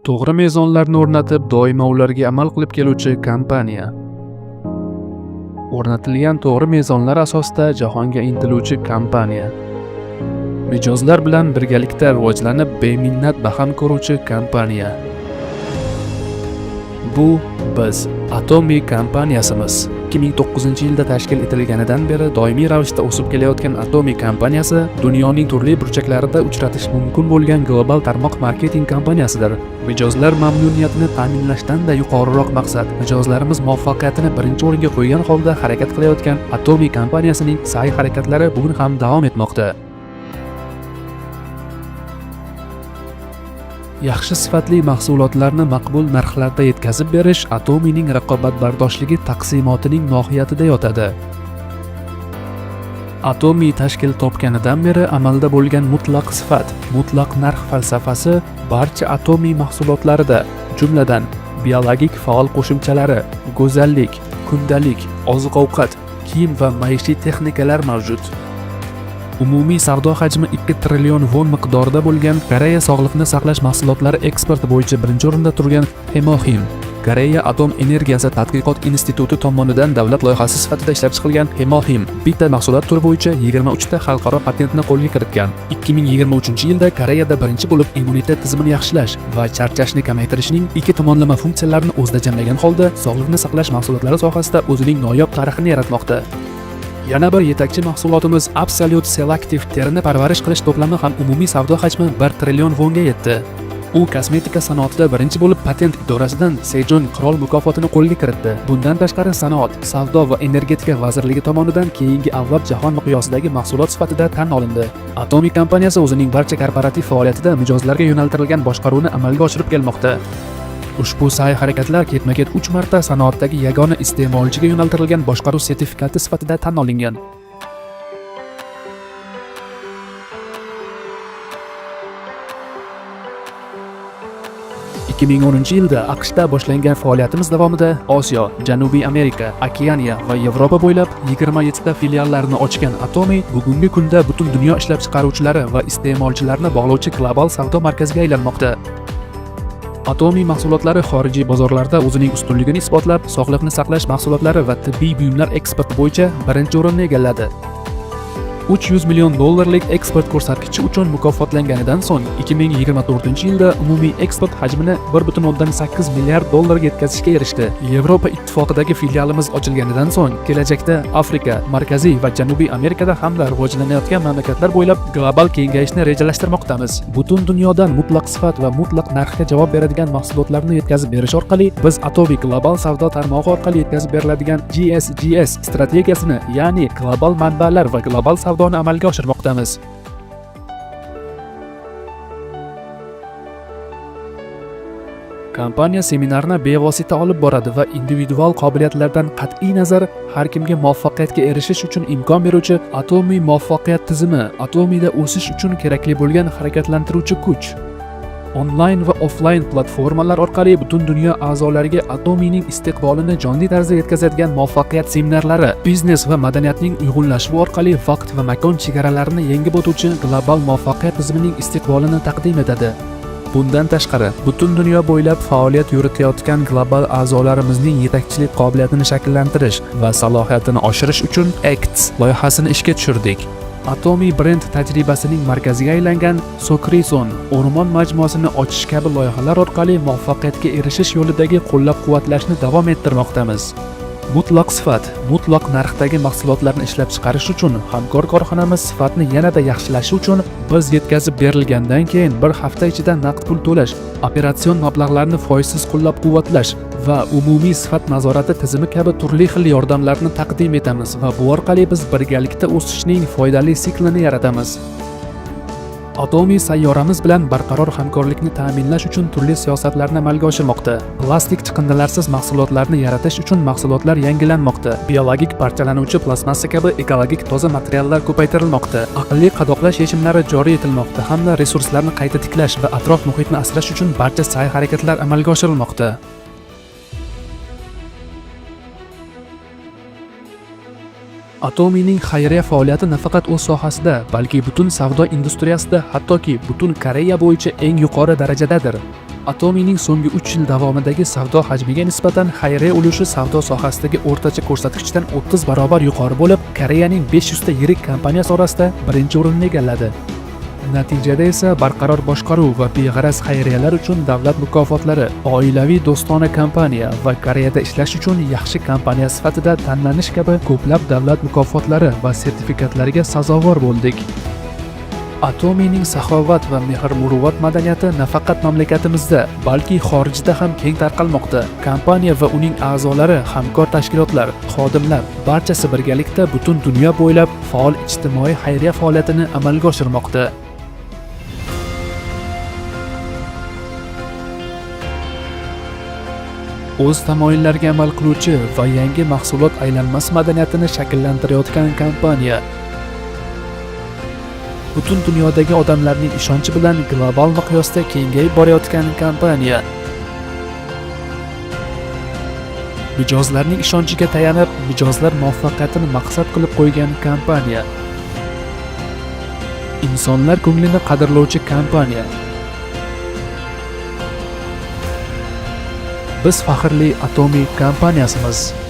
To'g'ri mezonlarni o'rnatib, doimo ularga amal qilib keluvchi kompaniya. O'rnatilgan to'g'ri mezonlar asosida jahonga intiluvchi kompaniya. Mijozlar bilan birgalikda rivojlanib, beminnat baham ko'ruvchi kompaniya. Bu biz Atomy kompaniyasimiz. 2009-yilda tashkil etilganidan beri doimiy ravishda o'sib kelayotgan Atomy kompaniyasi dunyoning turli burchaklarida uchratish mumkin bo'lgan global tarmoq marketing kompaniyasidir. Mijozlar mamnuniyatini ta'minlashdan-da yuqoriroq maqsad, mijozlarimiz muvaffaqiyatini birinchi o'ringa qo'ygan holda harakat qilayotgan Atomy kompaniyasining sa'y-harakatlari bugun ham davom etmoqda. Yaxshi sifatli mahsulotlarni maqbul narxlarda yetkazib berish Atomyning raqobatbardoshligi taqsimotining mohiyatida yotadi. Atomy tashkil topganidan beri amalda bo'lgan mutlaq sifat, mutlaq narx falsafasi barcha Atomy mahsulotlarida, jumladan biologik faol qo'shimchalari, go'zallik, kundalik, oziq-ovqat, kiyim va maishiy texnikalar mavjud. Umumiy savdo hajmi 2 trillion won miqdorida bo'lgan Koreya sog'liqni saqlash mahsulotlari eksporti bo'yicha birinchi o'rinda turgan Hemohim, Koreya atom energiyasi tadqiqot instituti tomonidan davlat loyihasi sifatida ishlab chiqilgan Hemohim bitta mahsulot turi bo'yicha 23 ta xalqaro patentni qo'lga kiritgan. 2023-yilda Koreyada birinchi bo'lib immunitet tizimini yaxshilash va charchashni kamaytirishning ikki tomonlama funksiyalarini o'zida jamlagan holda sog'liqni saqlash mahsulotlari sohasida o'zining noyob tarixini yaratmoqda. Yana bir yetakchi mahsulotimiz Absolute Selective terini parvarish qilish to'plami ham umumiy savdo hajmi 1 trillion wonga yetdi. U kosmetika sanoatida birinchi bo'lib patent idorasidan Sejong qirol mukofotini qo'lga kiritdi. Bundan tashqari sanoat, savdo va energetika vazirligi tomonidan keyingi avlod jahon miqyosidagi mahsulot sifatida tan olindi. Atomy kompaniyasi o'zining barcha korporativ faoliyatida mijozlarga yo'naltirilgan boshqaruvni amalga oshirib kelmoqda. Ushbu sa'y-harakatlar ketma-ket 3 marta sanoatdagi yagona iste'molchiga yo'naltirilgan boshqaruv sertifikati sifatida tan olingan. 2010-yilda AQShda boshlangan faoliyatimiz davomida Osiyo, Janubiy Amerika, Okeaniya va Yevropa bo'ylab 27 ta filiallarni ochgan Atomy bugungi kunda butun dunyo ishlab chiqaruvchilari va iste'molchilarni bog'lovchi global savdo markaziga aylanmoqda. Atomy mahsulotlari xorijiy bozorlarda o'zining ustunligini isbotlab, sog'liqni saqlash mahsulotlari va tibbiy buyumlar eksporti bo'yicha birinchi o'rinni egalladi. 300 million dollarlik eksport ko'rsatkichi uchun mukofotlanganidan so'ng 2024-yilda umumiy eksport hajmini 1,8 milliard dollarga yetkazishga erishdi. Yevropa Ittifoqidagi filialimiz ochilganidan so'ng kelajakda Afrika, Markaziy va Janubiy Amerikada hamda rivojlanayotgan mamlakatlar bo'ylab global kengayishni rejalashtirmoqdamiz. Butun dunyodan mutlaq sifat va mutlaq narxga javob beradigan mahsulotlarni yetkazib berish orqali biz Atomy global savdo tarmog'i orqali yetkazib beriladigan GSGS strategiyasini, ya'ni global manbalar va global savdoni amalga oshirmoqdamiz. Kompaniya seminarni bevosita olib boradi va individual qobiliyatlardan qat'iy nazar har kimga muvaffaqiyatga erishish uchun imkon beruvchi Atomy muvaffaqiyat tizimi, Atomyda o'sish uchun kerakli bo'lgan harakatlantiruvchi kuch. Onlayn va offlayn platformalar orqali butun dunyo a'zolariga Atomyning istiqbolini jonli tarzda yetkazadigan muvaffaqiyat seminarlari, biznes va madaniyatning uyg'unlashuvi orqali vaqt va makon chegaralarini yengib o'tuvchi global muvaffaqiyat tizimining istiqbolini taqdim etadi. Bundan tashqari, butun dunyo bo'ylab faoliyat yuritayotgan global a'zolarimizning yetakchilik qobiliyatini shakllantirish va salohiyatini oshirish uchun ACTS loyihasini ishga tushirdik. Atomy brend tajribasining markaziga aylangan Sokrison o'rmon majmuasini ochish kabi loyihalar orqali muvaffaqiyatga erishish yo'lidagi qo'llab-quvvatlashni davom ettirmoqdamiz. Mutlaq sifat, mutlaq narxdagi mahsulotlarni ishlab chiqarish uchun hamkor korxonamiz sifatni yanada yaxshilashi uchun biz yetkazib berilgandan keyin bir hafta ichida naqd pul to'lash, operatsion mablag'larni foizsiz qo'llab-quvvatlash va umumiy sifat nazorati tizimi kabi turli xil yordamlarni taqdim etamiz va bu orqali biz birgalikda o'sishning foydali siklini yaratamiz. Atomy sayyoramiz bilan barqaror hamkorlikni ta'minlash uchun turli siyosatlarni amalga oshirmoqda. Plastik chiqindilarsiz mahsulotlarni yaratish uchun mahsulotlar yangilanmoqda. Biologik parchalanuvchi plastmassa kabi ekologik toza materiallar ko'paytirilmoqda. Aqlli qadoqlash yechimlari joriy etilmoqda hamda resurslarni qayta tiklash va atrof muhitni asrash uchun barcha sa'y-harakatlar amalga oshirilmoqda. Atomyning xayriya faoliyati nafaqat o'z sohasida, balki butun savdo industriyasida, hattoki butun Koreya bo'yicha eng yuqori darajadadir. Atomyning so'nggi 3 yil davomidagi savdo hajmiga nisbatan xayriya ulushi savdo sohasidagi o'rtacha ko'rsatkichdan 30 barobar yuqori bo'lib, Koreyaning 500 ta yirik kompaniyasi orasida birinchi o'rinni egalladi. Natijada esa barqaror boshqaruv va beg'araz xayriyalar uchun davlat mukofotlari, oilaviy do'stona kompaniya va Koreyada ishlash uchun yaxshi kompaniya sifatida tanlanish kabi ko'plab davlat mukofotlari va sertifikatlariga sazovor bo'ldik. Atomiyning saxovat va mehr-muruvvat madaniyati nafaqat mamlakatimizda, balki xorijda ham keng tarqalmoqda. Kompaniya va uning a'zolari, hamkor tashkilotlar, xodimlar barchasi birgalikda butun dunyo bo'ylab faol ijtimoiy xayriya faoliyatini amalga oshirmoqda. O'z tamoyillariga amal qiluvchi va yangi mahsulot aylanmasi madaniyatini shakllantirayotgan kompaniya butun dunyodagi odamlarning ishonchi bilan global miqyosda kengayib borayotgan kompaniya, mijozlarning ishonchiga tayanib, mijozlar muvaffaqiyatini maqsad qilib qo'ygan kompaniya, insonlar ko'nglini qadrlovchi kompaniya. Biz faxrli Atomy kompaniyasimiz.